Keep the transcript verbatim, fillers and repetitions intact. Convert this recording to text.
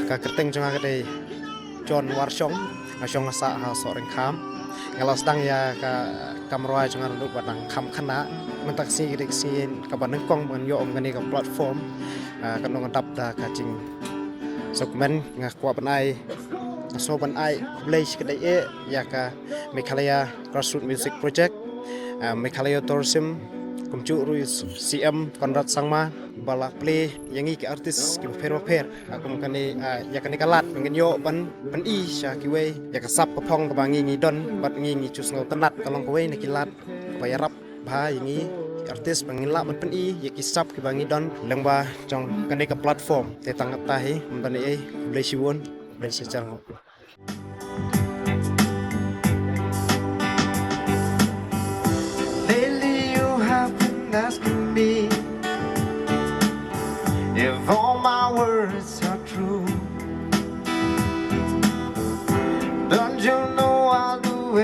Ka kyrteng jong nga ka dei John Warshong, nga shong nga sah ha Sohryngkham. Nga la sdang ïa ka kam rwai jong nga naduh ba dang kham khynnah. Mynta ka sngi ka dei ka sngi kaba nyngkong ba ngan ïoh kum kane ka platform. Ah, ka nongdap da ka jing sukmen, nga kwah ban ai, nga sngew ban ai khublei shi kdai eh ïa ka Meghalaya Grassroots Music Project, ah, Meghalaya Tourism, kumjuh ruh C M Conrad Sangma ba la plie ïa ngi ki artist kiba pher ba pher. Ah, kum kane, ah, ïa kane ka lad ba ngin ïoh ban pyni sha kiwei ïa ka sap ka phong kaba ngi ngi don bad ngi ngi ju sngewtynnat, ka long kawei na ki lad kaba ïarap bha ïa ngi ki artist ba ngin lah ban pyni ïa ki sap kiba ngi don lyngba jong kane ka platform. Te tang katta hi, ym don ei ei, khublei shibun, khublei shihajar nguh. Lately you have been asking me if all my words are true. Don't you know I'll do